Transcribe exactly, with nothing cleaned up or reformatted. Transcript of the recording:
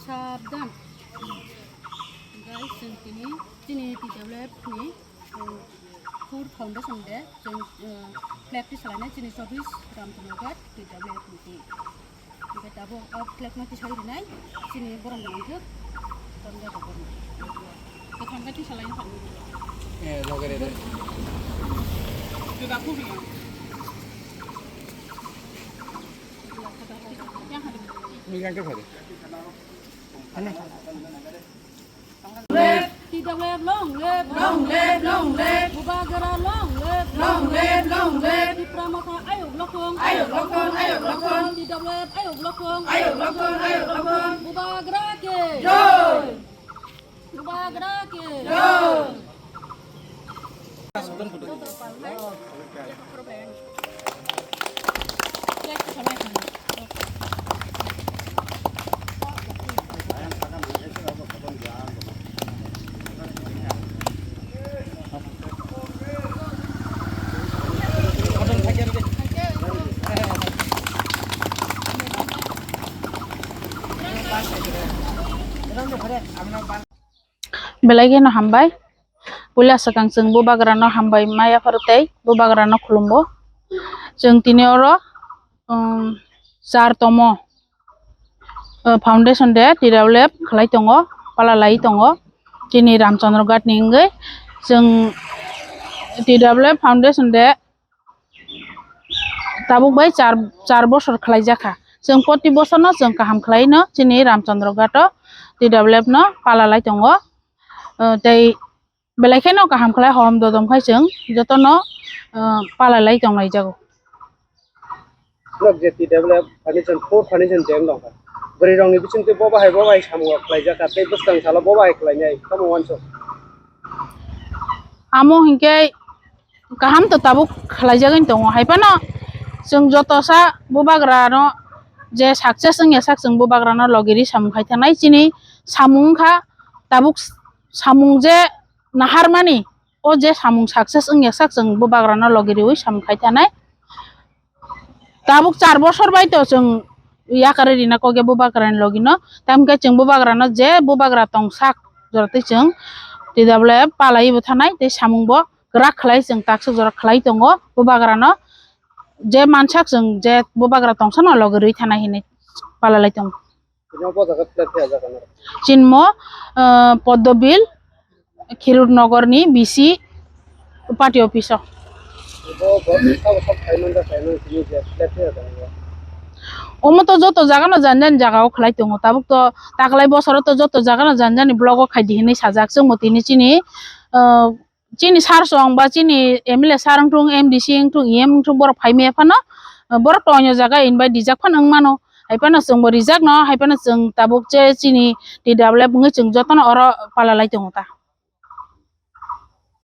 Sabdan. Guys, chwng tini chini T W F ni, uh, Food Foundation de chwng, uh, flag tisalainai chini chobbish Ramchandra Ghat T W F ni twi. Hingke tabuk o flag no tisai rinai chini borok ni hwnkhe Tonga rok borok. Kwthang khe tisalaina thangwi rwo. Eh, loge re re. Yang hadi. Yang ke phai de. T W F long live, long live, long live. Bubagra long live, long live, long live. Tipra Motha ayok lokhong, ayok lokhong, ayok lokhong. T W F ayok lokhong, ayok lokhong, ayok lokhong. Bubagra ke joy. Bubagra ke joy. Belai kheno hambai. Puila swkang chwng Bubagrano hambai ma yapharo tei Bubagrano khulumgo. Chwng tini oro, um, char tomo, uh, foundation de T W F khlai tongo, pala lai tongo. Chini Ramchandra Ghat ni wngwi chwng T W F foundation de tabuk bai char, char bosor khlai jakha. Chwng proti bosor no chwng kaham khlai no chini Ramchandra Ghat o T W F no pala lai tongo. Uh, tei belai kheno kaham khlai horom dodom khai chwng jotono, uh, pala lai tong lai jago. Norok je T W F foundation, food foundation je wng tongkha, bwrwi rokni bisingtwi bo bahai bo bahai samung rok khlai jakha tei bwskang salo bo bahai khlainai tamo uansuk. Amo hinkhe kaham to tabuk khlaijagwi tongo, hai phano chwng joto sa Bubagrano je success wngya sak chwng Bubagrano logi ri samung khai thanai chini samung wngkha tabuk samung je naharmani o je samung success wngya sak chwng Bubagrano logi riwi samung khai thanai. Tabuk char bosor bai to chwng yakarwi rina kok ya Bubagrani logino. Tamkhe chwng Bubagrano je Bubagra tongsak joratwi chwng T W F palaiwi bo thanai tei samung bo kwrak khlai chwng taksuk jora khlai tongo. Bubagrano je mansak chwng je Bubagra tongsano logi rwi thanai hinwi palalai tongo. Chini obo jaga flag phiyajak ano? Chinmo, ah, Poddobil, Khirut Nogor ni B C party office o. Omo to joto jaga no jani jani jaga o khlai tongo. Tabuk to taklai bosoro to joto jaga no jani jani block o khaidi hinwi sajak. Chwngbo tini chini, ah, chini sir song ba chini M L A sir wngthung, M D C wngthung, E M wngthung, borok phai maya phano, borok to oino jaga invite rijak phano wng mano. Hai phano chwngbo rijak no, hai phano chwng tabuk je chini T W F wngwi chwng jotono oro palalai tongo ta.